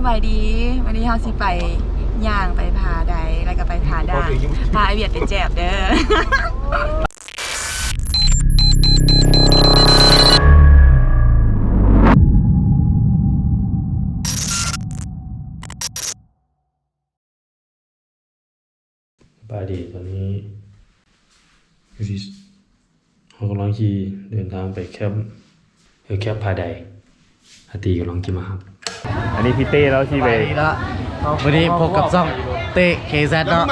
ສະບາຍດີ ມື້ນີ້ເຮົາຊິໄປ ຍ່າງໄປຜາໃດ ແລ້ວກໍໄປຜາດ່າງ ພາອ້າຍວຽດໄປແຈບເດີ. ສະບາຍດີ ຕອນນີ້ ເຮົາກຳລັງຂີ່ເດີນທາງໄປແຄມ ເອີ ແຄມຜາໃດ ອາຕີກຳລັງຂີ່ມາຮັບ. ອັນນີ້ພີ່ເຕ້ ລາວຊິໄປ ມື້ນີ້ພົບກັບຊ່ອງເຕ້ ເຄແຊັດ ເນາະ.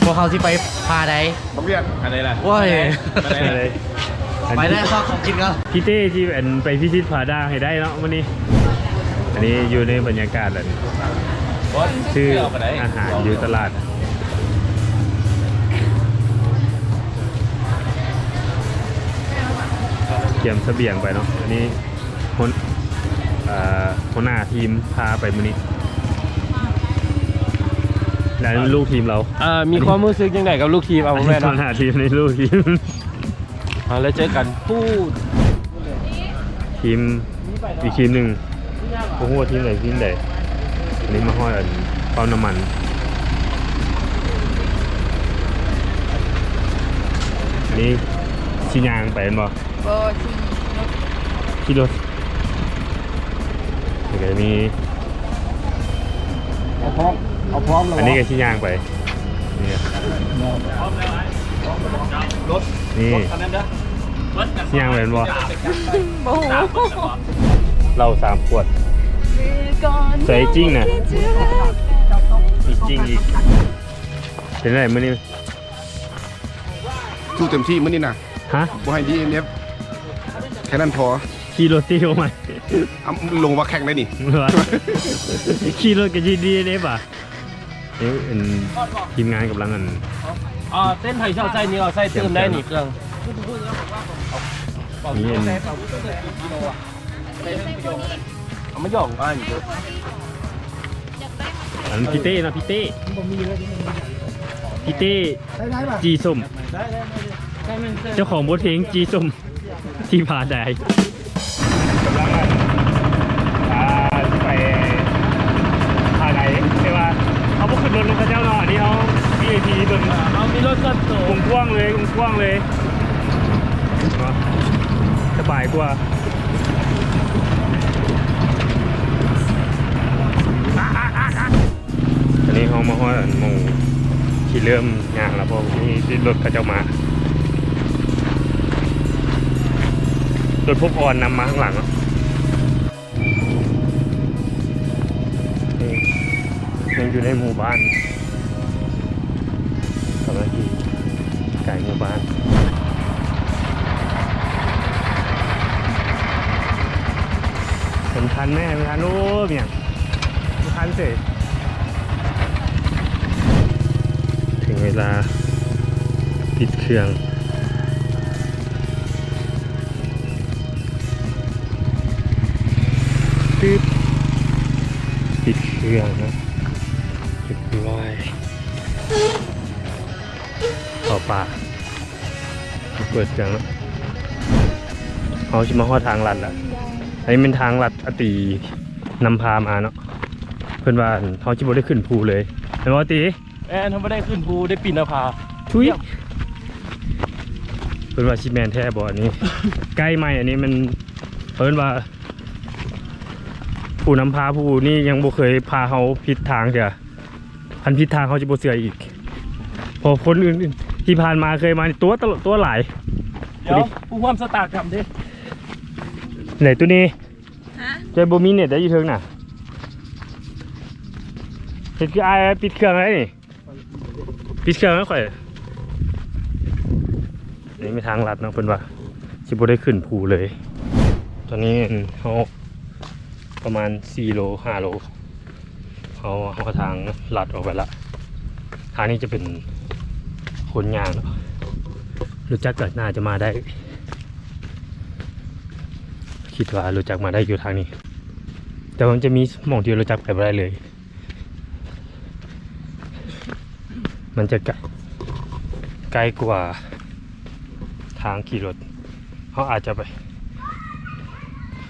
ພວກເຮົາຊິໄປຜາໃດ ບັກວຽນ ຜາໃດລະ? ໂອ້ຍ ໄປໄດ້ ໄປໄດ້ ໄປໄດ້ ຊອກຂອງກິນກ່ອນ. ພີ່ເຕ້ຊິ ອັນ ໄປພິຊິດຜາດ່າງໃຫ້ໄດ້ເນາະມື້ນີ້. ອັນນີ້ຢູ່ໃນບັນຍາກາດ ອັນ ຊື້ອາຫານຢູ່ຕະຫຼາດ ກຽມສະບຽງໄປເນາະ. ອັນນີ້ຫົວ ເອີ ຫົວໜ້າທີມພາໄປມື້ນີ້ ແລະ ລູກທີມລາວ. ເອີ ມີຄວາມຮູ້ສຶກຈັ່ງໃດກັບລູກທີມ? ເອົາ ແມ່ນ ຫົວໜ້າທີມໃນລູກທີມ. ເອົາ ແລ້ວເຈີກັນ ທີມ ອີກທີມໜຶ່ງ ບໍ່ຮູ້ວ່າທີມໃດທີມໃດ. ອັນນີ້ມາຮອດ ອັນ ປ້ຳນ້ຳມັນ ນີ້ຊິຍ່າງໄປແມ່ນບໍ່? ບໍ່ ຂີ່ລົດ ຂີ່ລົດ. ແລ້ວກໍມີ ເອົາພ້ອມ ເອົາພ້ອມແລ້ວ ອັນນີ້ກໍຊິຍ່າງໄປ ນີ້ ລົດ ນີ້ ຊິຍ່າງໄປແມ່ນບໍ່? ບໍ່ຮູ້ ເຫຼົ້າສາມຂວດ ໃສ່ຈິ້ງນະ ອີກຈິ້ງອີກ. ເປັນໄງມື້ນີ້? ສູ້ເຕັມທີ່ມື້ນີ້ນະ. ຮະ? ບໍ່ໃຫ້ດີເອັນເອັຟ ແຄ່ນັ້ນພໍ. ຂີ່ລົດຕີອອກມາ ເອົາ ລົງມາແຂ່ງໄດ້ນີ້ ຂີ່ລົດກໍຂີ່ດີເອັນເອັຟ ອ່ະ. ນີ້ ອັນ ທີມງານກຳລັງ ອັນ ອ່າ ເຕັນໃຜເຈົ້າໃສ່ນີ້ ເອົາໃສ່ຕື່ມໄດ້ນີ້ ເຄື່ອງ ນີ້ ອັນ ເອົາມາຫຍອກບ້ານຢູ່. ອັນ ພີ່ເຕ້ນະ ພີ່ເຕ້ ພີ່ເຕ້ ຈີ້ສົ້ມ ເຈົ້າຂອງບົດເພງຈີ້ສົ້ມ ທີ່ຜາດາຍ ກຳລັງ ອ່າ ຊິໄປຜາດາຍ ແຕ່ວ່າເຮົາບໍ່ຂຶ້ນລົດນຳເຂົາເຈົ້າເນາະ. ອັນນີ້ເຮົາ ວີໄອພີ ເບິ່ງ ເຮົາມີລົດສ່ວນໂຕ ກວ້າງໆເລີຍ ກວ້າງໆເລີຍ ສະບາຍກວ່າ. ອັນນີ້ເຮົາມາຮອດອັນໝ່ອງທີ່ເລີ່ມຍ່າງແລ້ວ ເພາະມີລົດເຂົາເຈົ້າມາ ລົດພົກອ່ອນນຳມາຂ້າງຫຼັງເນາະ. ນີ້ຍັງຢູ່ໃນໝູ່ບ້ານ ກຳລັງຂີ່ກາຍໝູ່ບ້ານ ເຫັນຄັນແມ່ ເຫັນຄັນ ໂອ້ ມີຫຍັງ ຄັນເສຍ. ເຖິງເວລາປິດເຄື່ອງ ຕຶບ ປິດເຄື່ອງນະ ຮຽບຮ້ອຍ ເຂົ້າປ່າ ເປີດເຄື່ອງເນາະ. ເຮົາຊິມາຮອດທາງລັດລະ ອັນນີ້ແມ່ນທາງລັດອາຕີນຳພາມາເນາະ. ເພິ່ນວ່າເຮົາຊິບໍ່ໄດ້ຂຶ້ນພູເລີຍ ແມ່ນບໍ່ອາຕີ? ແມ່ນ ເຮົາບໍ່ໄດ້ຂຶ້ນພູ ໄດ້ປີນໜ້າຜາ. ທຸຍ ເພິ່ນວ່າຊິແມ່ນແທ້ບໍ່ອັນນີ້? ໄກໄໝ ອັນນີ້ມັນ ເພິ່ນວ່າ ຜູ້ນຳພາຜູ້ນີ້ຍັງບໍ່ເຄີຍພາເຮົາຜິດທາງເທື່ອ. ຄັນຜິດທາງເຮົາຈະບໍ່ເຊື່ອອີກ ເພາະຄົນອື່ນທີ່ຜ່ານມາເຄີຍມານີ້ຕົວະຕະຫຼອດ ຕົວະຫຼາຍ. ດຽວ ຜູ້ຮ່ວມຊະຕາກຳເດ້ ໃນໂຕນີ້ ຮະ? ເຈົ້າບໍ່ມີເນັດໄດ້ຢູ່ເທິງນະ ເຮັດຄືອ້າຍປິດເຄື່ອງໄດ້ນີ້. ປິດເຄື່ອງໃຫ້ຂ້ອຍ. ນີ້ມີທາງລັດເນາະ ເພິ່ນວ່າຊິບໍ່ໄດ້ຂຶ້ນພູເລີຍ. ຕອນນີ້ເຮົາປະມານສີ່ໂລ ຫ້າໂລ ເຮົາ ເຮົາທາງລັດອອກໄປລະ. ທາງນີ້ຈະເປັນຄົນຍ່າງເນາະ ລົດຈັກກໍໜ້າຈະມາໄດ້ ຄິດວ່າລົດຈັກມາໄດ້ຢູ່ທາງນີ້ ແຕ່ວ່າມັນຈະມີໝ່ອງທີ່ລົດຈັກໄປບໍ່ໄດ້ເລີຍ. ມັນຈະກະ ໃກ້ກວ່າທາງຂີ່ລົດ ເຮົາອາດຈະໄປ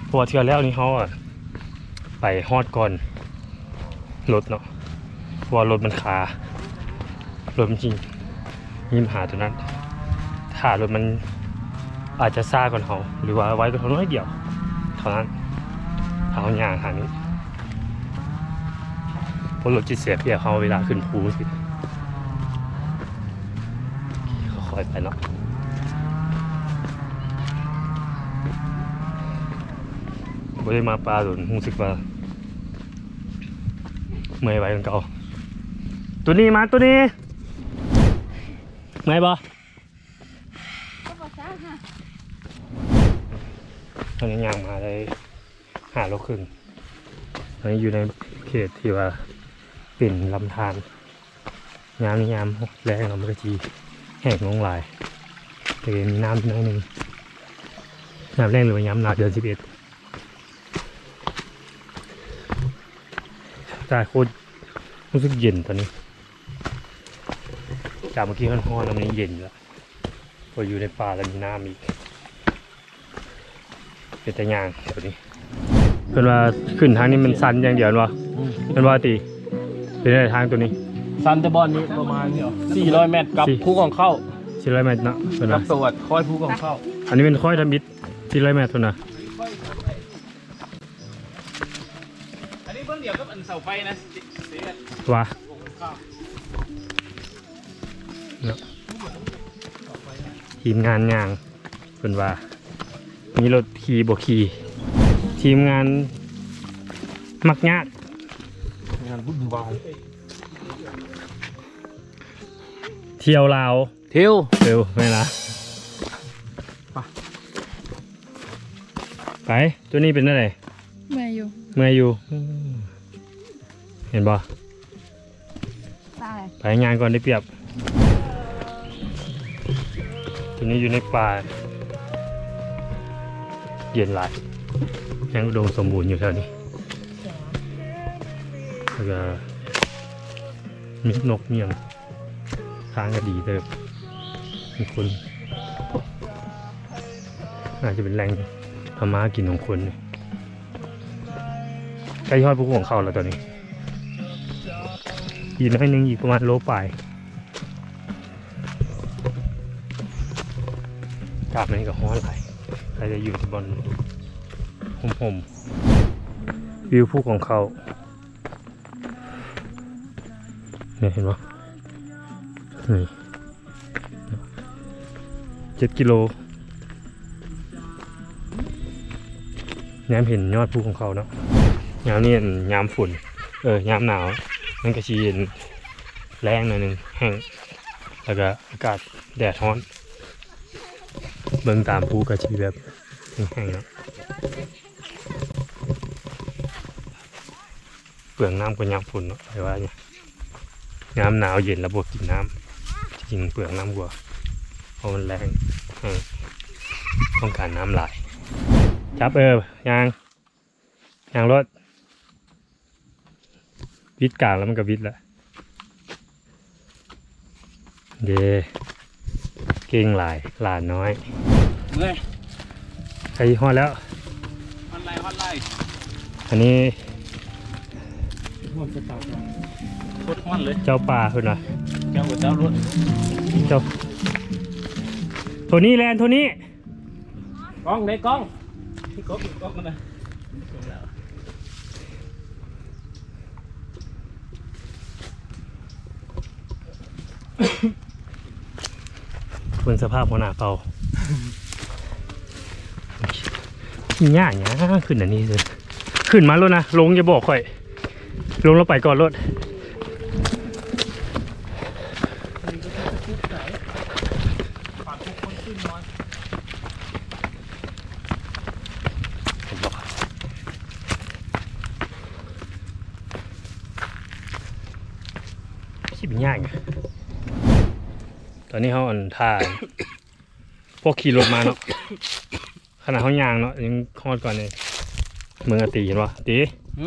ເພາະວ່າເທື່ອແລ້ວນີ້ເຮົາອະໄປຮອດກ່ອນ ລົດເນາະ ເພາະວ່າລົດມັນຄາ ລົດມັນຊິມີບັນຫາຕົວນັ້ນ. ຖ້າລົດມັນອາດຈະຊ້າກວ່າເຮົາ ຫຼືວ່າໄວກວ່າເຮົາໜ້ອຍດຽວເທົ່ານັ້ນ ຖ້າເຮົາຍ່າງທາງນີ້ ເພາະລົດຊິເສຍປຽບເຮົາເວລາຂຶ້ນພູຊີ້. ຄ່ອຍໆໄປເນາະ ບໍ່ໄດ້ມາປ່າດົນ ຮູ້ສຶກວ່າເມື່ອຍໄວກວ່າເກົ່າ. ໂຕນີ້ ມາໂຕນີ້ ເມື່ອຍບໍ່? ຕອນນີ້ຍ່າງມາໄດ້ຫ້າໂລເຄິ່ງ ອັນນີ້ຢູ່ໃນເຂດທີ່ວ່າເປັນລຳທານ ຍາມນີ້ຍາມແລ້ງເນາະ ມັນກໍຊິແຫ້ງລົງຫຼາຍ ແຕ່ກໍມີນ້ຳໜ້ອຍໜຶ່ງ ຍາມແລ້ງ ຫຼືວ່າຍາມໜາວເດືອນສິບເອັດ. ອາກາດໂຄດ ຮູ້ສຶກເຢັນຕອນນີ້ ຈາກເມື່ອກີ້ຮ້ອນໆ ແລ້ວມັນເຢັນລະ ເພາະຢູ່ໃນປ່າແລ້ວມີນ້ຳອີກ ເປັນຕາຍ່າງໂຕນີ້. ເພິ່ນວ່າຂຶ້ນທາງນີ້ມັນຊັນຢ່າງດຽວແມ່ນບໍ່? ອືມ ແມ່ນບໍ່ຕິ? ເປັນໄດທາງໂຕນີ້? ຊັນແຕ່ບ່ອນນີ້ປະມານສີ່ຮ້ອຍແມັດກັບ ສີ່ ພູຂອງເຂົ້າ ສີ່ຮ້ອຍແມັດເນາະ ເພິ່ນວ່າ ກັບຕົວຄ້ອຍພູຂອງເຂົ້າ. ອັນນີ້ແມ່ນຄ້ອຍທຳອິດສີ່ຮ້ອຍແມັດພຸ້ນນະ. ອັນນີ້ເບື້ອງດຽວກັບອັນເສົາໄຟນະ ວ່າເນາະ ທີມງານຍ່າງ ເພິ່ນວ່າມີລົດຂີ່ບໍ່ຂີ່ ທີມງານມັກຍາກ ງານວຸ່ນວາຍ ທ່ຽວລາວ ທິວ ເອີ ແມ່ນລະ ໄປ ໄປ ໂຕນີ້ເປັນແນວໃດ? ເມື່ອຍຢູ່ ເມື່ອຍຢູ່ ເຫັນບໍ່? ໄປ ໄປ ຍ່າງກ່ອນໄດ້ປຽບ ໂຕນີ້ຢູ່ໃນປ່າ ເຢັນຫຼາຍ ຍັງອຸດົມສົມບູນຢູ່ແຖວນີ້ ແລ້ວກໍມີນົກມີຫຍັງ ທາງກໍດີເຕີບ ມີຄົນ ອາດຈະເປັນແຫຼ່ງທຳມາຫາກິນຂອງຄົນນີ້. ໃກ້ຮອດພູຂອງເຂົາແລ້ວຕອນນີ້ ອີກໜ້ອຍໜຶ່ງ ອີກປະມານໂລປາຍ. ອາກາດມື້ນີ້ກໍຮ້ອນຫຼາຍ ໃຜຈະຢູ່ທີ່ບ່ອນຮົ່ມໆ ວິວພູຂອງເຂົາ. ນີ້ເຫັນບໍ່? ນີ້ ເຈັດກິໂລ ແນມເຫັນຍອດພູຂອງເຂົາເນາະ. ຍາມນີ້ ຍາມຝົນ ເອີ ຍາມໜາວ ມັນກໍຊິແຫ້ງໜ້ອຍໜຶ່ງ ແຫ້ງ ແລ້ວກໍອາກາດແດດຮ້ອນ ເບິ່ງຕາມພູກໍຊິແບບແຫ້ງໆເນາະ. ເປືອງນ້ຳກວ່າຍາມຝົນເນາະ ໃຜວ່າຫຍັງ? ຍາມໜາວເຢັນແລ້ວບໍ່ກິນນ້ຳ ຈິງເປືອງນ້ຳກວ່າ ເພາະມັນແລ້ງ ເອີ ຕ້ອງການນ້ຳຫຼາຍ. ຈັບ ເອີ ຍ່າງ ຍ່າງໂລດ ວິດກາງແລ້ວມັນກໍວິດລະ. ເດ້ ເກັ່ງຫຼາຍຫຼານນ້ອຍ. ເມື່ອຍ ໃກ້ຮອດແລ້ວ ຮອດໄລ່ ຮອດໄລ່. ອັນນີ້ ຮ້ອນສະຕາດ ໂຄດຮ້ອນເລີຍ ເຈົ້າປ່າເພິ່ນວ່າ ເຈົ້າ ເຈົ້າໂລດ ເຈົ້າ ໂທນີ້ແລ່ນ ໂທນີ້. ກ້ອງເດ້ ກ້ອງ ກ້ອງ ກ້ອງນະ. ເບິ່ງສະພາບຫົວໜ້າເຜົ່າ ຍາກຫຍັງຂຶ້ນອັນນີ້ເດີ. ຂຶ້ນມາໂລດນະ ລົງຢ່າບອກຂ້ອຍ ລົງແລ້ວໄປກ່ອນໂລດ. ເຫັນບໍ່? ຊິເປັນຫຍັງ? ຕອນນີ້ເຮົາ ອັນ ຖ້າພວກຂີ່ລົດມາເນາະ ຂະໜາດເຮົາຍ່າງເນາະ ຍັງຮອດກ່ອນເດ້. ເບິ່ງອາຕີ ເຫັນບໍ່ ອາຕີ? ຫື?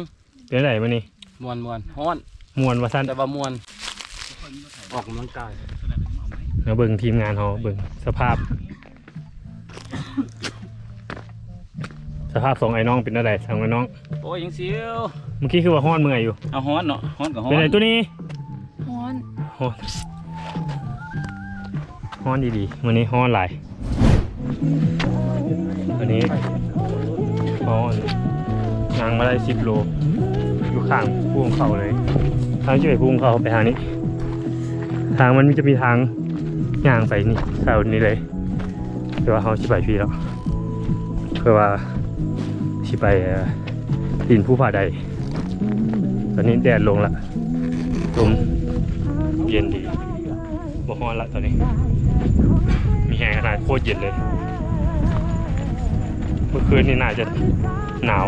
ເປັນໃດມື້ນີ້? ມ່ວນໆ ຮ້ອນ ມ່ວນວ່າຊັ້ນ ແຕ່ວ່າມ່ວນ ອອກກຳລັງກາຍ. ມາເບິ່ງທີມງານເຮົາ ເບິ່ງສະພາບ ສະພາບສອງອ້າຍນ້ອງເປັນແນວໃດ ສອງອ້າຍນ້ອງ? ໂອ້ຍ ຍັງຊິວ ມື້ກີ້ຄືວ່າຮ້ອນເມື່ອຍຢູ່. ເອົາ ຮ້ອນເນາະ ຮ້ອນກໍຮ້ອນ. ເປັນໃດໂຕນີ້? ຮ້ອນ ຮ້ອນ ຮ້ອນອີ່ຫຼີ. ມື້ນີ້ຮ້ອນຫຼາຍ. ອັນນີ້ ເຮົາຍ່າງມາໄດ້ສິບໂລ ຢູ່ຂ້າງພູເຂົາເລີຍ. ທາງຈະໄປພູເຂົາໄປທາງນີ້. ທາງມັນຈະມີທາງຍ່າງໄປນີ້ ແຖວນີ້ເລີຍ. ແຕ່ວ່າເຮົາຊິໄປພີ້ແລ້ວ ເພາະວ່າຊິໄປ ເອີ ປີນພູຜາໃດ. ຕອນນີ້ແດດລົງລະ ລົມເຢັນດີ. ບໍ່ຮ້ອນລະຕອນນີ້ ມີແຮງຂະໜາດ ໂຄດເຢັນເລີຍ. ເມື່ອຄືນນີ້ໜ້າຈະໜາວ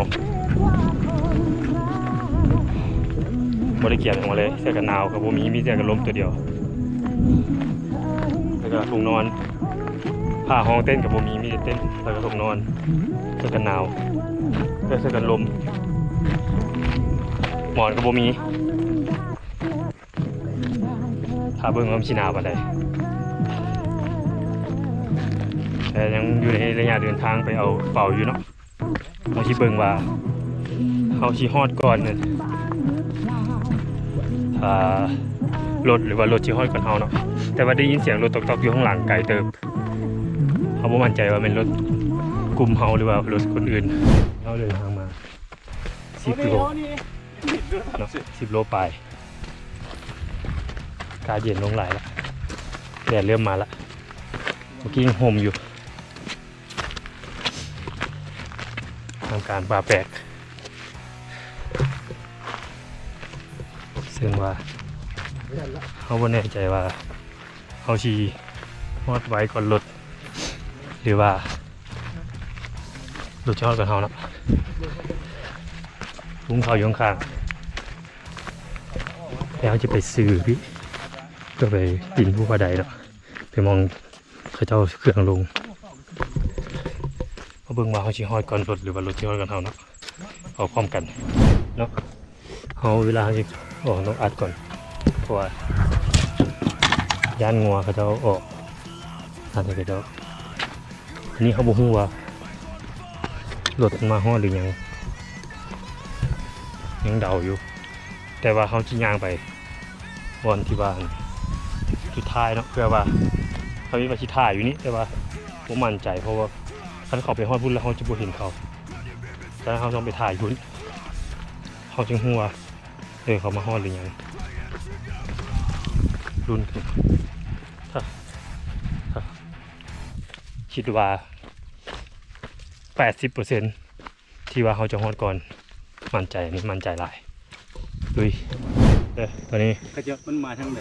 ບໍ່ໄດ້ກຽມຫຍັງມາເລີຍ. ເສື້ອກັນໜາວກໍບໍ່ມີ ມີແຕ່ກັນລົມຕົວດຽວ ແລ້ວກໍຖົງນອນ. ຜ້າຮອງເຕັນກໍບໍ່ມີ ມີແຕ່ເຕັນ ແລ້ວກໍຖົງນອນ. ເສື້ອກັນໜາວ ແລ້ວເສື້ອກັນລົມ ໝອນກໍບໍ່ມີ. ຖ້າເບິ່ງວ່າມັນຊິໜາວປານໃດ ແຕ່ຍັງຢູ່ໃນໄລຍະເດີນທາງໄປເອົາເປົາຢູ່ເນາະ. ເຮົາຊິເບິ່ງວ່າເຮົາຊິຮອດກ່ອນ ອ່າ ລົດ ຫຼືວ່າລົດຊິຮອດກ່ອນເຮົາເນາະ. ແຕ່ວ່າໄດ້ຍິນສຽງລົດຕອກໆຢູ່ຂ້າງຫຼັງໄກເຕີບ. ເຮົາບໍ່ໝັ້ນໃຈວ່າແມ່ນລົດກຸ່ມເຮົາ ຫຼືວ່າລົດຄົນອື່ນ. ເຮົາເດີນທາງມາ ສິບໂລ ເນາະ ສິບໂລປາຍ. ອາກາດເຢັນລົງຫຼາຍລະ ແດດເລີ່ມມາລະ. ເມື່ອກີ້ຍັງຮົ່ມຢູ່. ທ່າມກາງປ່າແປກ ເຊິ່ງວ່າເຮົາບໍ່ແນ່ໃຈວ່າ ເຮົາຊິຮອດໄວກ່ອນລົດ ຫຼືວ່າລົດຈະຮອດກ່ອນເຮົາເນາະ. ພູເຂົາຢູ່ຂ້າງໆ ແລ້ວເຮົາຈະໄປຊື່ພີ້ ເພື່ອໄປປີນພູຜາໃດເນາະ ໄປໝ່ອງເຂົາເຈົ້າເຄື່ອງລົງ. ມາເບິ່ງວ່າເຮົາຊິຮອດກ່ອນລົດ ຫຼືວ່າລົດຊິຮອດກ່ອນເຮົາເນາະ. ອອກພ້ອມກັນເນາະ. ເຮົາເວລາເຮົາຊິອອກ ເຮົາຕ້ອງອັດກ່ອນ ເພາະວ່າຢ້ານງົວເຂົາເຈົ້າອອກ ອັດໃຫ້ເຂົາເຈົ້າ. ອັນນີ້ເຮົາບໍ່ຮູ້ວ່າລົດມັນມາຮອດຫຼືຍັງ ຍັງເດົາຢູ່. ແຕ່ວ່າເຮົາຊິຍ່າງໄປບ່ອນທີ່ວ່າອັນສຸດທ້າຍເນາະ ເພື່ອວ່າທຳອິດວ່າຊິຖ່າຍຢູ່ນີ້ ແຕ່ວ່າບໍ່ໝັ້ນໃຈ ເພາະວ່າຄັນເຂົາໄປຮອດພຸ້ນແລ້ວ ເຮົາຈະບໍ່ເຫັນເຂົາ. ສະນັ້ນເຮົາຕ້ອງໄປຖ່າຍຢູ່ພຸ້ນ ເຮົາຈຶ່ງຮູ້ວ່າ ເອີ ເຂົາມາຮອດຫຼືຍັງ. ລຸ້ນກັນ ຄິດວ່າແປດສິບເປີເຊັນ ທີ່ວ່າເຮົາຈະຮອດກ່ອນ ໝັ້ນໃຈ ອັນນີ້ໝັ້ນໃຈຫຼາຍ. ລຸຍ. ເອີ ຕອນນີ້ ເຂົາເຈົ້າ ມັນມາທາງໃດ?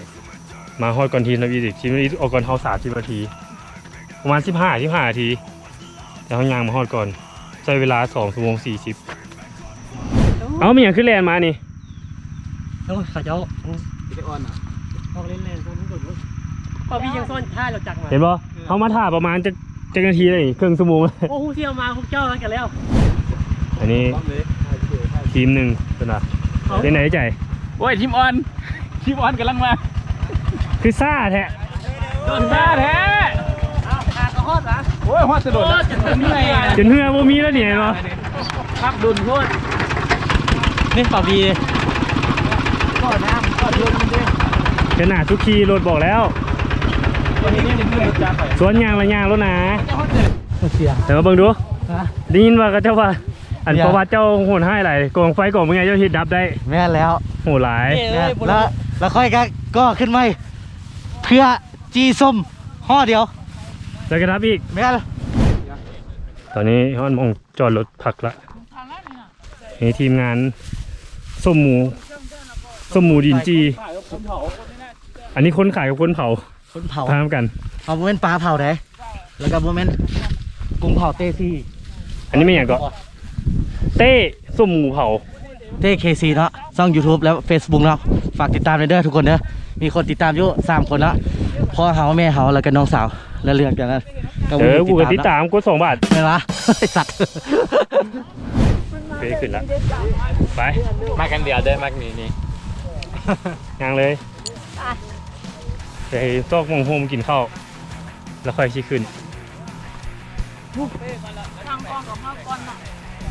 ມາຮອດກ່ອນທີມນຳອີກ ທີມນຳອີກອອກກ່ອນເຮົາສາມສິບນາທີ ປະມານສິບຫ້າ ສິບຫ້ານາທີ ແຕ່ເຮົາຍ່າງມາຮອດກ່ອນ ໃຊ້ເວລາສອງຊົ່ວໂມງສີ່ສິບ. ເອົ້າ ມີຫຍັງຄືແລ່ນມານີ້? ໂອ້ຍ ເຂົາເຈົ້າ ໂອ້ຍ ໄປອອນນະ ອອກເລ່ນແລ່ນ ເຂົາມີຫຍັງຊ້ອນທ້າຍລົດຈັກມາ ເຫັນບໍ່? ເອີ ເຮົາມາຖ້າປະມານຈັກ ຈັກນາທີແລ້ວນີ້? ເຄິ່ງຊົ່ວໂມງ. ໂອ້ ຮູ້ຊິເອົາມາພວກເຈົ້ານັ້ນກັນແລ້ວ. ອັນນີ້ທີມໜຶ່ງເພິ່ນວ່າ. ເອົ້າ ເປັນໃດໃຈ? ໂອ້ຍ ທີມອ່ອນ ທີມອ່ອນກຳລັງມາ. ຄືຊ້າແທ້? ຊ້າແທ້. ໂອ້ຍ ຮອດແຕ່ດົນແລ້ວ ຈົນເມື່ອຍ ຈົນເຫື່ອບໍ່ມີແລ້ວນີ້ ເຫັນບໍ່? ພັກດົນໂພດ. ນີ້ປາບີ ເທື່ອໜ້າສຸຂີລົດບອກແລ້ວ ສວນຍ່າງລະຍ່າງໂລດນາ. ເສຍ ແຕ່ມາເບິ່ງດູ ຮະ ໄດ້ຍິນວ່າເຂົາເຈົ້າວ່າ ອັນ ປະຫວັດເຈົ້າໂຫດຮ້າຍຫຼາຍ ກອງໄຟກອງເປັນໄງ ເຈົ້າເຮັດດັບໄດ້. ແມ່ນແລ້ວ ໂຫດຫຼາຍ. ແມ່ນ ແລ້ວ ແລ້ວຂ້ອຍກໍກໍ່ຂຶ້ນໃໝ່ ເພື່ອຈີ່ສົມຫໍ່ດຽວ ແລ້ວກໍດັບອີກ. ແມ່ນ ຕອນນີ້ຮອດໝ່ອງຈອດລົດພັກລະ. ນີ້ທີມງານສົ້ມໝູ ສົ້ມໝູດິນຈີ່. ອັນນີ້ຄົນຂາຍກັບຄົນເຜົາ ຄົນເຜົາ ພານຳກັນ. ເຮົາບໍ່ແມ່ນປາເຜົາໃດ ແລ້ວກໍບໍ່ແມ່ນກຸ້ງເຜົາເຕ້ຊີ້. ອັນນີ້ແມ່ນຫຍັງເກາະ? ເຕ້ສົ້ມໝູເຜົາ ເຕ້ເຄຊີເນາະ ຊ່ອງຢູທູບ ແລະ ເຟສບຸກເນາະ. ຝາກຕິດຕາມແດ່ເດີທຸກຄົນເດີ ມີຄົນຕິດຕາມຢູ່ສາມຄົນເນາະ ພໍ່ເຮົາ ແມ່ເຮົາ ແລ້ວກໍນ້ອງສາວ ແລ້ວເລື່ອງຈາກນັ້ນກໍບໍ່ມີ ເອີ ຜູ້ຕິດຕາມ ກົດສອງບາດ ແມ່ນວະ ໄອ້ສັດ. ເພຂຶ້ນລະ ໄປ ມັກອັນດຽວເດີ ມັກນີ້ ນີ້ ຍ່າງເລີຍ ໄປຊອກໝ່ອງໂຮມກິນເຂົ້າ ແລ້ວຄ່ອຍຊິຂຶ້ນ. ທາງກ່ອນກໍຮອດກ່ອນເນາະ.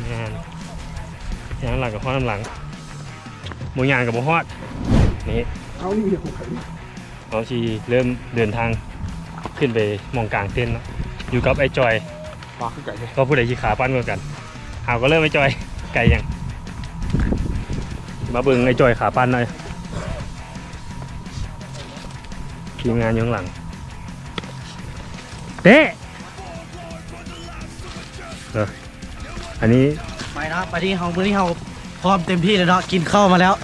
ແມ່ນ ຍ່າງຫຼັງກໍຮອດນຳຫຼັງ. ບໍ່ຍ່າງກໍບໍ່ຮອດ. ນີ້ ເອົານີ້ເຮັດຂອງໃຜ? ເຮົາຊິເລີ່ມເດີນທາງຂຶ້ນໄປໝ່ອງກາງເຕັນເນາະ ຢູ່ກັບອ້າຍຈອຍ. ວ່າຄືໄກແທ້ ກໍຜູ້ໃດຂີ້ຂາປັ້ນກວ່າກັນ. ເອົາ ກໍເລີ່ມ ອ້າຍຈອຍ. ໄກຫຍັງ? ມາເບິ່ງອ້າຍຈອຍຂາປັ້ນໜ່ອຍ. ທີມງານຢູ່ຂ້າງຫຼັງ ເຕະ. ເອີ ອັນນີ້ ໄປເນາະ ໄປທີ່ເຮົາ ມື້ນີ້ເຮົາພ້ອມເຕັມທີ່ແລ້ວເນາະ ກິນເຂົ້າມາແລ້ວ.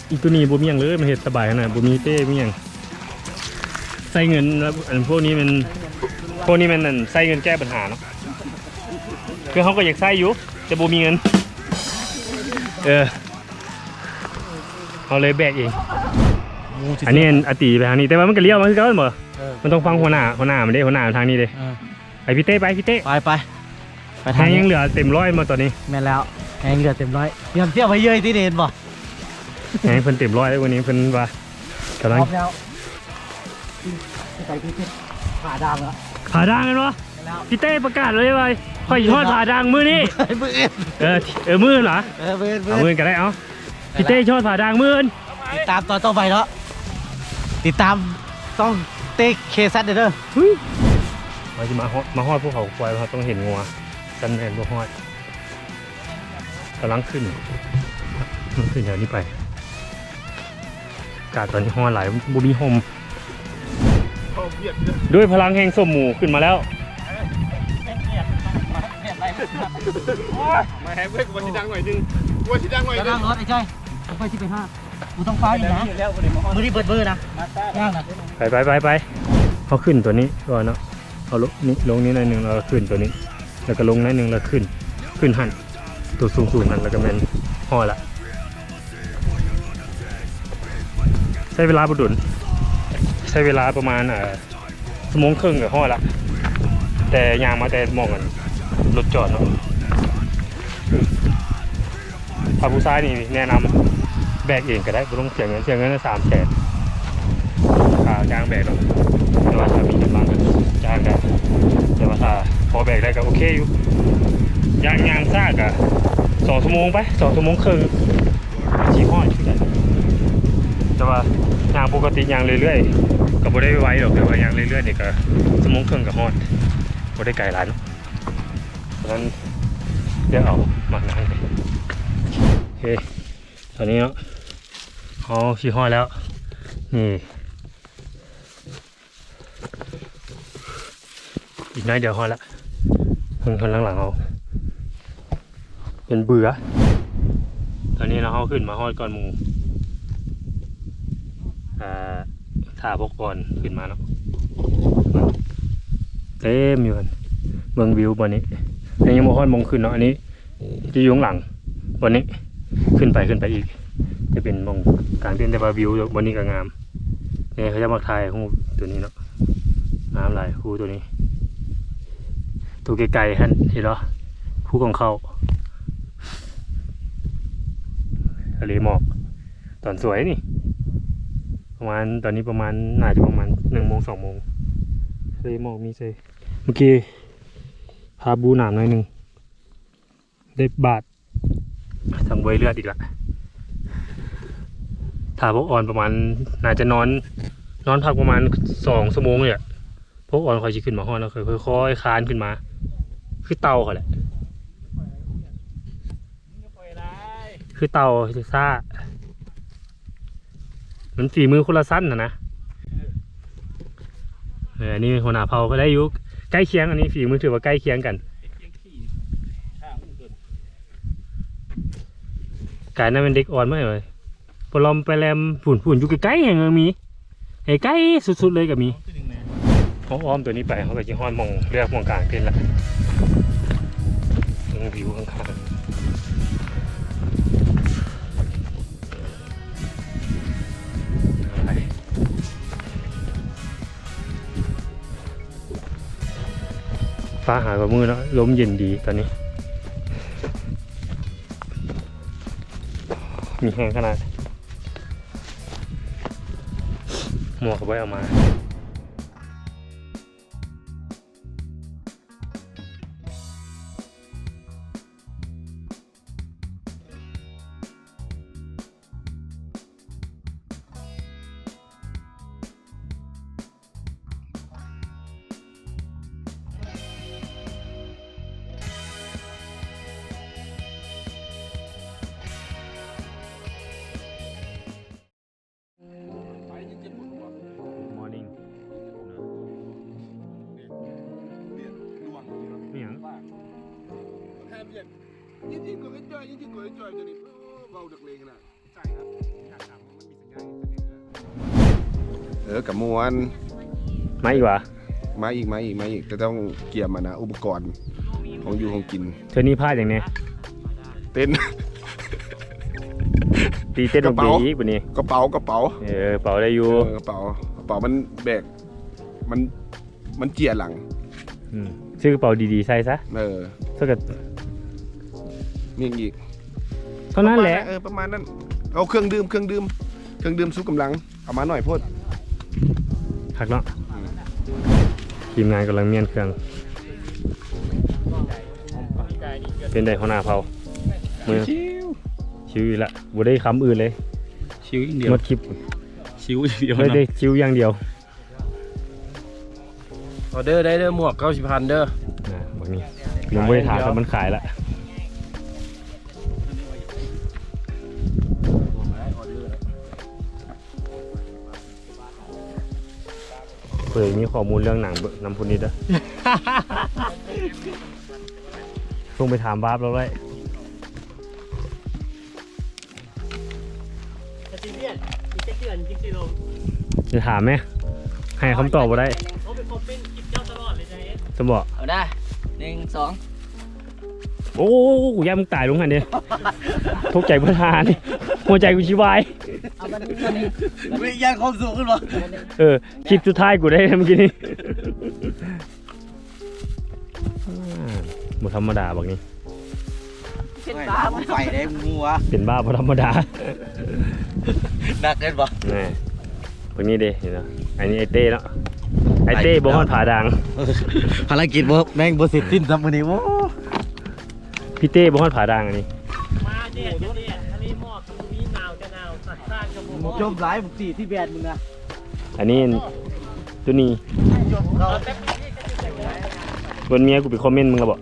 ອີໂຕນີ້ບໍ່ມີຫຍັງເລີຍ ມາເຮັດສະບາຍຂະໜາດ ບໍ່ມີເຕະ ບໍ່ມີຫຍັງ. ໃຊ້ເງິນ ອັນພວກນີ້ແມ່ນ ພວກນີ້ແມ່ນ ອັນ ໃຊ້ເງິນແກ້ບັນຫາເນາະ. ຄືເຮົາກໍຢາກໃຊ້ຢູ່ ແຕ່ບໍ່ມີເງິນ. ເອີ ເຮົາເລີຍແບກເອງ. ອັນນີ້ອາຕີໄປທາງນີ້ ແຕ່ວ່າມັນກໍລ້ຽວມາຄືເກົ່າແມ່ນບໍ່? ເອີ ມັນຕ້ອງຟັງຫົວໜ້າ ຫົວໜ້າມັນເດ້ ຫົວໜ້າທາງນີ້ເດ້. ເອີ ໄປ ພີ່ເຕ້ ໄປ ພີ່ເຕ້ ໄປ ໄປ ໄປທາງນີ້. ແຮງຍັງເຫຼືອເຕັມຮ້ອຍບໍ່ຕອນນີ້? ແມ່ນແລ້ວ ແຮງເຫຼືອເຕັມຮ້ອຍ ຕຽມ ຕຽມໄວ້ເຍີຍຕິ ເຫັນບໍ່? ແຮງເພິ່ນເຕັມຮ້ອຍແລ້ວ ມື້ນີ້ເພິ່ນວ່າກຳລັງ ພ້ອມແລ້ວ. ໄປ ພີ່ເຕ້ ຜາດ່າງແລ້ວ ຜາດ່າງແມ່ນບໍ່? ແມ່ນແລ້ວ ພີ່ເຕ້ປະກາດເລີຍວ່າ ຂ້ອຍຊິຮອດຜາດ່າງມື້ນີ້ ມື້ອື່ນ. ເອີ ເອີ ມື້ອື່ນຫວາ? ເອີ ມື້ອື່ນ ມື້ອື່ນກໍໄດ້. ເອົາ ພີ່ເຕ້ຊິຮອດຜາດ່າງມື້ອື່ນ. ຕິດຕາມຕອນຕໍ່ໄປເນາະ ຕິດຕາມຊ່ອງເຕ້ເຄຊັດເດີ. ເຮົາຊິມາຮອດ ມາຮອດພູເຂົາຄວາຍ ເຮົາຕ້ອງເຫັນງົວ ຊັ້ນແມ່ນບໍ່ຮອດ. ກຳລັງຂຶ້ນ ຂຶ້ນແຖວນີ້ໄປ. ອາກາດຕອນນີ້ຮ້ອນຫຼາຍ ບໍ່ມີຮົ່ມ. ດ້ວຍພະລັງແຫ່ງສົມໝູຂຶ້ນມາແລ້ວ. ໂອ້ຍ ມາແຮງເວີ້ຍ ກູວ່າຊິດັງໜ້ອຍໜຶ່ງ ກູວ່າຊິດັງໜ້ອຍໜຶ່ງ. ລອງລົດໄອ້ຈ້ອຍ ຂ້ອຍຊິໄປຫາ ບໍ່ຕ້ອງຟ້າວອີກນະ ມື້ນີ້ເບິດມື້ນະ ຍ່າງນະ. ໄປ ໄປ ໄປ ໄປ ເຮົາຂຶ້ນຕົວນີ້ກ່ອນເນາະ ເອົາລົງນີ້ ລົງນີ້ໜ້ອຍໜຶ່ງ ແລ້ວກໍຂຶ້ນຕົວນີ້ ແລ້ວກໍລົງໜ້ອຍໜຶ່ງ ແລ້ວຂຶ້ນ ຂຶ້ນຫັ້ນ ຕົວສູງໆຫັ້ນ ແລ້ວກໍແມ່ນຮອດລະ. ໃຊ້ເວລາບໍ່ດົນ ໃຊ້ເວລາປະມານ ເອີ ຊົ່ວໂມງເຄິ່ງກໍຮອດລະ ແຕ່ຍ່າງມາແຕ່ໝ່ອງອັນລົດຈອດເນາະ. ຖ້າຜູ້ຊາຍນີ້ແນະນຳແບກເອງກໍໄດ້ ບໍ່ຕ້ອງເສຍເງິນ ເສຍເງິນສາມແສນ ຄ່າຈ້າງແບກເນາະ. ແຕ່ວ່າຖ້າມີກຳລັງກໍຈ້າງໄດ້ ແຕ່ວ່າຖ້າພໍແບກໄດ້ກໍໂອເຄຢູ່. ຍ່າງ ຍ່າງຊ້າກໍສອງຊົ່ວໂມງໄປ ສອງຊົ່ວໂມງເຄິ່ງ ຊິຮອດຄືກັນ. ແຕ່ວ່າຍ່າງປົກກະຕິ ຍ່າງເລື້ອຍໆ ກໍບໍ່ໄດ້ໄວດອກ ແຕ່ວ່າຍ່າງເລື້ອຍໆນີ້ກໍຊົ່ວໂມງເຄິ່ງກໍຮອດ ບໍ່ໄດ້ໄກຫຼາຍເນາະ. ສະນັ້ນ ດຽວເອົາໝາກນາວໄປ. ໂອເຄ ຕອນນີ້ເນາະ ເຮົາຊິຮອດແລ້ວ ນີ້ ອີກໜ້ອຍດຽວຮອດລະ ເບິ່ງທາງຫຼັງໆ ເຮົາ ເປັນເບືອ. ຕອນນີ້ເນາະ ເຮົາຂຶ້ນມາຮອດກ່ອນໝູ່ ອ່າ ຖ້າພວກກ່ອນຂຶ້ນມາເນາະ ເຕັມຢູ່ຫັ້ນ. ເບິ່ງວິວບ່ອນນີ້ ແຕ່ຍັງບໍ່ຮອດໝ່ອງຂຶ້ນເນາະ ອັນນີ້ ທີ່ຢູ່ຂ້າງຫຼັງບ່ອນນີ້ ຂຶ້ນໄປ ຂຶ້ນໄປອີກ ຈະເປັນໝ່ອງກາງເຕັ້ນ ແຕ່ວ່າວິວບ່ອນນີ້ກໍງາມ. ນີ້ເຂົາເຈົ້າມັກຖ່າຍຮູບຕົວນີ້ເນາະ ງາມຫຼາຍ ພູຕົວນີ້ ຕົວໄກໆຫັ້ນ ເຫັນບໍ່? ພູຂອງເຂົາ ທະເລໝອກ ຕອນສວຍນີ້ ປະມານ ຕອນນີ້ປະມານ ໜ້າຈະປະມານໜຶ່ງໂມງ ສອງໂມງ ທະເລໝອກມີໃສ່. ເມື່ອກີ້ພາບູນ້ຳໜ້ອຍໜຶ່ງ ໄດ້ບາດ ທັງເວີຍເລືອດອີກລະ. ຖ້າພວກອ່ອນປະມານ ໜ້າຈະນອນ ນອນພັກປະມານສອງຊົ່ວໂມງນີ້ແຫຼະ ພວກອ່ອນຂ້ອຍຊິຂຶ້ນມາຮອດ ແລ້ວຄ່ອຍ ຄ່ອຍຄານຂຶ້ນມາ ຄືເຕົ່າຫັ້ນແຫຼະ ຄືເຕົ່າຊ້າ. ມັນຝີມືຄົນລະຊັ້ນຫັ້ນນະ. ເອີ ອັນນີ້ຫົວໜ້າເຜົ່າກໍໄດ້ຢູ່ ໃກ້ຄຽງ ອັນນີ້ຝີມືຖືວ່າໃກ້ຄຽງກັນ. ກາຍນັ້ນແມ່ນເດັກອ່ອນເໝິດເວີຍ ປະຫຼອມໄປແຫຼມ ພຸ້ນໆ ຢູ່ໃກ້ໆ ຍັງມີ ໃກ້ໆ ສຸດໆ ເລີຍກໍມີ. ເຮົາອ້ອມຕົວນີ້ໄປ ເຮົາກໍຊິຮອດໝ່ອງ ເລືອກໝ່ອງກາງເຕັນລະ ເບິ່ງວິວຂ້າງໆ. ຟ້າຫາກວ່າມື້ເນາະ ລົມເຢັນດີຕອນນີ້ ມີແຮງຂະໜາດ ໝວກກໍບໍ່ໄດ້ເອົາມາ. ຍິນດີກອງເອັນຈອຍ ຍິນດີກອງເອັນຈອຍ ຕົວນີ້ ເອີ ເວົ້ານັກເລງຂະໜາດ ເອີ ກະມ່ວນ. ມາອີກຫວາ? ມາອີກ ມາອີກ ມາອີກ ແຕ່ຕ້ອງກຽມ ອັນນະ ອຸປະກອນຂອງຢູ່ຂອງກິນ. ເທື່ອນີ້ພາຫຍັງແດ່? ເຕັນ ຕີເຕັນ ກະເປົາ ເບອີກບັດນີ້. ກະເປົາ ກະເປົາ ເອີ ເປົາໄດ້ຢູ່. ເອີ ກະເປົາ ກະເປົາມັນແບກ ມັນ ມັນເຈຍຫຼັງ. ອືມ ຊື້ກະເປົາດີໆໃສ່ຊະ. ເອີ ເທົ່າກັບ ມີຫຍັງອີກ? ເທົ່ານັ້ນແຫຼະ. ເອີ ປະມານນັ້ນ. ເອົາເຄື່ອງດື່ມ ເຄື່ອງດື່ມ ເຄື່ອງດື່ມຊູກຳລັງ ເອົາມາໜ້ອຍໂພດ. ຄັກເນາະ. ອືມ ທີມງານກຳລັງມ້ຽນເຄື່ອງ. ເປັນໃດຫົວໜ້າເຜົ່າ? ມື້ ຊິວ ຊິວອີກລະ ບໍ່ໄດ້ຄຳອື່ນເລີຍ. ຊິວຢ່າງດຽວ ໝົດຄລິບ ຊິວຢ່າງດຽວ ໄດ້ ໄດ້ຊິວຢ່າງດຽວ. ອອເດີໄດ້ເດີ ໝວກເກົ້າສິບພັນເດີ. ນະ ບັກນີ້ຍັງບໍ່ໄດ້ຖາມ ແຕ່ມັນຂາຍລະ. ເຄີຍມີຂໍ້ມູນເລື່ອງໜັງເບິ່ງນຳຜູ້ນີ້ເດີ. ສົ່ງໄປຖາມວາບລາວໄດ້. ກະຊິວຽນ ອີກຈັກເດືອນຈຶ່ງຊິລົງ? ຈະຖາມແມ? ໃຫ້ຄຳຕອບບໍ່ໄດ້. ເຂົາເປັນຄອມເມັນຄລິບເຈົ້າຕະຫຼອດເລີຍເດ້. ຈະບອກ ເອົາໄດ້ ໜຶ່ງ ສອງ. ໂອ້ ກູຢ້ານມຶງຕາຍລົງຫັ້ນເດ້. ຕົກໃຈເບິດຫານີ້ ຫົວໃຈກູຊິວາຍ. ເອົາບັດນີ້ ບັດນີ້ ເວີຍ ຢ້ານຄວາມສູງຂຶ້ນບໍ່? ເອີ ຄລິບສຸດທ້າຍກູໄດ້ເມື່ອກີ້ນີ້. ອ່າ ບໍ່ທຳມະດາບັກນີ້. ເປັນບ້າ ໄຟໄດ້ໝູ່ວະ ເປັນບ້າບໍ່ທຳມະດາ. ໜັກເກີນບໍ່? ແນ່ ເບິ່ງນີ້ເດ້ ເຫັນບໍ່? ອັນນີ້ໄອ້ເຕ້ເນາະ ໄອ້ເຕ້ບໍ່ຮອດຜາດ່າງ. ພາລະກິດບໍ່ ແມ່ງບໍ່ເສັດສິ້ນຊ້ຳມື້ນີ້. ໂອ້ ພີ່ເຕ້ບໍ່ຮອດຜາດ່າງອັນນີ້. ມາແດດກະແດດ ທະເລໝອກກະບໍ່ມີ ໜາວກະໜາວ ສັດຊາດກະບໍ່ຮອດ. ຈົມຫຼາຍ ບັກຕີທີ່ແບດມຶງນະ. ອັນນີ້ ໂຕນີ້ ເບິ່ງເມຍກູໄປຄອມເມັນມຶງລະບໍ?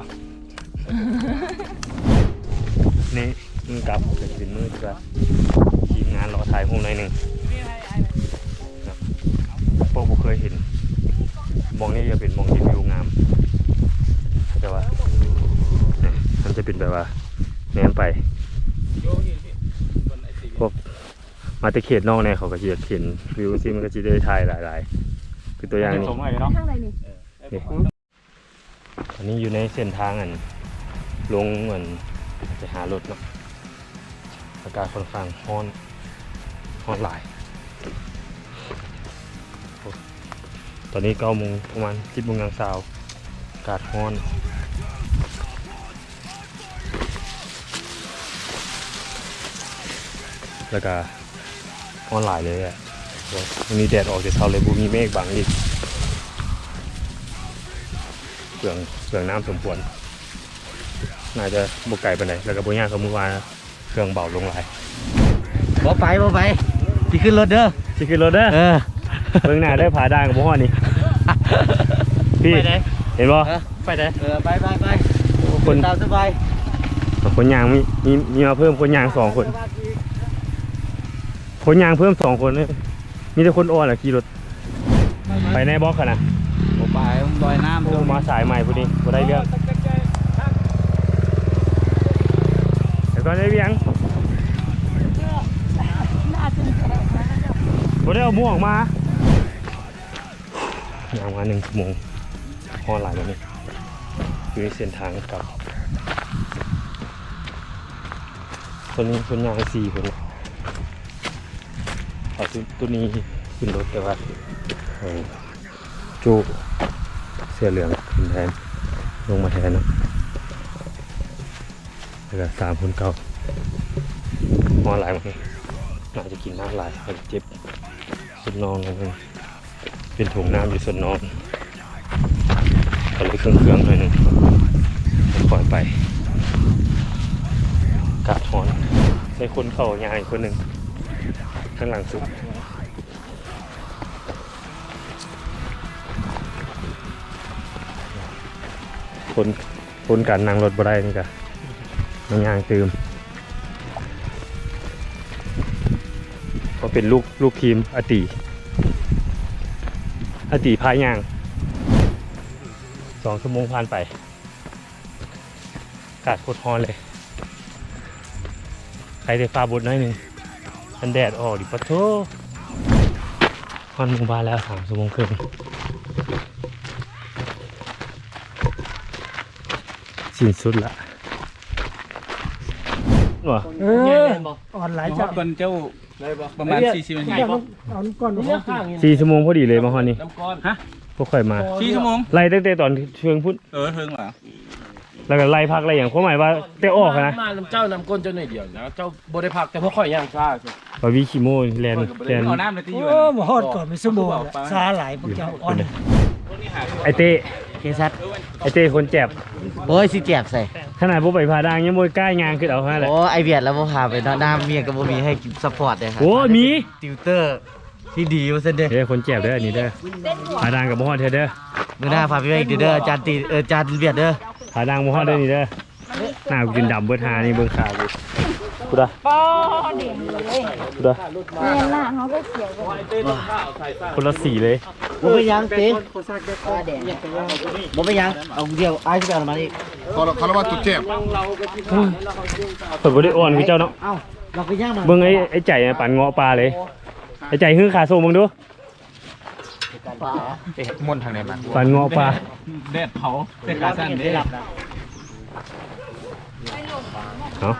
ນີ້ ມື້ກັບກະຊິເປັນມື້ທີ່ວ່າທີມງານລໍຖ່າຍຮູບໜ້ອຍໜຶ່ງເນາະ ເພາະບໍ່ເຄີຍເຫັນ. ໝ່ອງນີ້ຈະເປັນໝ່ອງທີ່ວິວງາມ ແຕ່ວ່າ ນີ້ ມັນຈະເປັນແບບວ່າແນມໄປ ພວກ ມາແຕ່ເຂດນອກແດ່ ເຂົາກະຊິຢາກເຫັນວິວຈັ່ງຊີ້ ມັນກະຊິໄດ້ຖ່າຍຫຼາຍໆ ຄືຕົວຢ່າງນີ້. ທາງໃດນີ້? ນີ້ ຕອນນີ້ຢູ່ໃນເສັ້ນທາງອັນ ລົງອັນ ໄປຫາລົດເນາະ ອາກາດຂ້ອນຂ້າງຮ້ອນ ຮ້ອນຫຼາຍ. ຕອນນີ້ເກົ້າໂມງ ປະມານສິບໂມງຢ່າງຊາວ ອາກາດຮ້ອນ. ແລ້ວກະຮ້ອນຫຼາຍເລີຍແຫຼະ ມື້ນີ້ແດດອອກແຕ່ເຊົ້າເລີຍ ບໍ່ມີເມກບັງອີກ. ເປືອງ ເປືອງນ້ຳສົມຄວນ ໜ້າຈະບໍ່ໄກປານໃດ ແລ້ວກະບໍ່ຍາກຄືມື້ວານ ເຄື່ອງເບົາລົງຫຼາຍ. ບໍ່ໄປ ບໍ່ໄປ ຊິຂຶ້ນລົດເດີ ຊິຂຶ້ນລົດເດີ. ເອີ ເບິ່ງໜ້າເດີ ຜາດ່າງກະບໍ່ຮອດນີ້ ພີ່ ໄປໃດ? ເຫັນບໍ່? ເອີ ໄປໃດ? ເອີ ໄປ ໄປ ໄປ ຄົນ ຕາມສະບາຍ. ຄົນຍ່າງມີ ມີ ມີມາເພີ່ມ ຄົນຍ່າງສອງຄົນ ຄົນຍ່າງເພີ່ມສອງຄົນເລີຍ. ມີແຕ່ຄົນອ່ອນລະຂີ່ລົດ ໄປແນ່ບໍຄັນນະ? ບໍ່ໄປ ມັນດອຍນ້ຳ. ໂອ້ ມາສາຍໃໝ່ຜູ້ນີ້ ບໍ່ໄດ້ເລື່ອງ. ແລ້ວກໍໄດ້ວຽງ ບໍ່ໄດ້ເອົາໝວກມາ. ຍ່າງມາໜຶ່ງຊົ່ວໂມງ ຮ້ອນຫຼາຍແບບນີ້ ຢູ່ໃນເສັ້ນທາງເກົ່າ. ຄົນນີ້ຄົນຍ່າງສີ່ຄົນ ເອົາ ໂຕນີ້ຂຶ້ນລົດ ແຕ່ວ່າ ເອີ ໂຈ້ເສື້ອເຫຼືອງຂຶ້ນແທນ ລົງມາແທນເນາະ. ແລ້ວກະສາມຄົນເກົ່າ ຮ້ອນຫຼາຍມື້ນີ້ ໜ້າຈະກິນນ້ຳຫຼາຍ ເຂົາເຈັບສົ້ນນ້ອງໜ້ອຍໜຶ່ງ ເປັນຖົງນ້ຳຢູ່ສົ້ນນ້ອງ ກະເລີຍເຄື່ອງໆໜ້ອຍໜຶ່ງ ຄ່ອຍໄປ. ອາກາດຮ້ອນ ມີຄົນເຂົ້າຍ່າງອີກຄົນໜຶ່ງ ທາງຫຼັງສຸດ. ຄົນ ຄົນການນັ່ງລົດບໍ່ໄດ້ນີ້ກະມາຍ່າງຕື່ມ ເພາະເປັນລູກ ລູກທີມອາຕີ ອາຕີພາຍ່າງ. ສອງຊົ່ວໂມງຜ່ານໄປ ອາກາດໂຄດຮ້ອນເລີຍ. ໄປແຕ່ຟ້າບົດໜ້ອຍໜຶ່ງ ມັນແດດອອກດິ ປະໂທ້. ຮອດໝູ່ບ້ານແລ້ວ ສາມຊົ່ວໂມງເຄິ່ງ ສິ້ນສຸດລະ ເອີ ອ່ອນຫຼາຍ ຮອດກ່ອນເຈົ້າ ປະມານສີ່ສິບນາທີ ເອົາກ່ອນ ສີ່ຊົ່ວໂມງພໍດີເລີຍ ມາຮອດນີ້ ຮະ ພວກຂ້ອຍມາ ສີ່ຊົ່ວໂມງ ໄລ່ຕັ້ງແຕ່ຕອນເທິງພຸ້ນ ເອີ ເທິງຫວາ ແລ້ວກໍໄລ່ພັກໄລ່ຫຍັງ ຄວາມໝາຍວ່າແຕ່ອອກນະ ມານຳເຈົ້ານຳກົ້ນເຈົ້າໜ້ອຍດຽວນະ ເຈົ້າບໍ່ໄດ້ພັກ ແຕ່ພວກຂ້ອຍຍ່າງຊ້າ ບາວີຂີ້ໂມ້ແລ່ນ ແລ່ນ ເອົານ້ຳໃນຕີ ໂອ້ ມາຮອດກ່ອນເປັນຊົ່ວໂມງລະ ຊ້າຫຼາຍພວກເຈົ້າອ່ອນ ໄອ້ເຕ້ ເຄຊັດ ໄອ້ເຕ້ຄົນແຈບ ໂອ້ຍ ຊິແຈບໃສ່ ຂະໜາດບໍ່ໄປຜາດ່າງຍັງບໍ່ກ້າຍ່າງຂຶ້ນເອົາຫັ້ນແຫຼະ ໂອ້ ໄອ້ວຽດລາວບໍ່ພາໄປເນາະ ນ້ຳເມຍກໍບໍ່ມີໃຫ້ກິນ ຊັບພອດເດ້ ໂອ້ ມີ ຕິວເຕີ ທີ່ດີວ່າຊັ້ນເດ້ ເດ້ ຄົນແຈບເດີ ອັນນີ້ເດີ ຜາດ່າງກໍບໍ່ຮອດເທື່ອເດີ ມື້ໜ້າພາໄປເບິ່ງອີກເດີ ອາຈານຕີ ເອີ ອາຈານວຽດເດີ ຜາດ່າງບໍ່ຮອດເດີ ນີ້ເດີ ໜ້າກູຈົນດຳເບິດຫານີ້ ເບິ່ງຂາກູ ພຸ້ນນະ ປໍ້ ແດງເລີຍ ພຸ້ນນະ ແມ່ນລະ ເຮົາກໍຂຽວ ຄົນລະສີເລີຍ ບໍ່ເປັນຫຍັງຕິ ບໍ່ເປັນຫຍັງ ເອົາດຽວ ອ້າຍຊິໄປເອົານ້ຳມັນອີກ ເຂົາລະວ່າຕົວແຈບ ເພິ່ນບໍ່ໄດ້ອ່ອນຄືເຈົ້າເນາະ ເອົ້າ ເຮົາກໍຍ່າງມາ ເບິ່ງໄອ້ ໄອ້ໃຈປານເງາະປ່າເລີຍ ໄອ້ໃຈ ຮື້ຂາໂຊເບິ່ງດູ ປາ ເອະ ມົນທາງໃດມາ ປານເງາະປ່າ ແດດເຜົາ ແຕ່ຂາສັ້ນເດ້ ເອົາ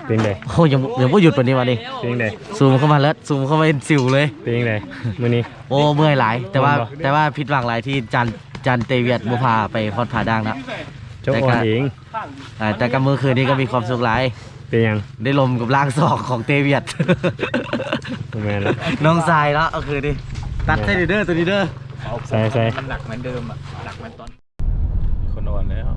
ເປັນໃດ ໂອ້ ຍັງ ຍັງບໍ່ຢຸດປານນີ້ຫວານີ້ ເປັນໃດ ຊູມເຂົ້າມາເລີດ ຊູມເຂົ້າມາເຫັນສິວເລີຍ ເປັນໃດມື້ນີ້ ໂອ້ ເມື່ອຍຫຼາຍ ແຕ່ວ່າ ແຕ່ວ່າຜິດຫວັງຫຼາຍທີ່ຈານ ຈານເຕວຽດບໍ່ພາໄປຮອດຜາດ່າງນະ ເຈົ້າອ່ອນເອງ ອ່າ ແຕ່ກັບມື້ຄືນນີ້ກໍມີຄວາມສຸກຫຼາຍ ເປັນຫຍັງ ໄດ້ລົມກັບລ່າງສອງຂອງເຕວຽດ ບໍ່ແມ່ນລະ ນ້ອງຊາຍເນາະ ເອົາຄືນນີ້ ຕັດໃສ່ເດີ ໂຕນີ້ເດີ ໃສ່ ໃສ່ ມັນໜັກເໝືອນເດີມອະ ໜັກເໝືອນຕອນ ມີຄົນອ່ອນແລ້ວ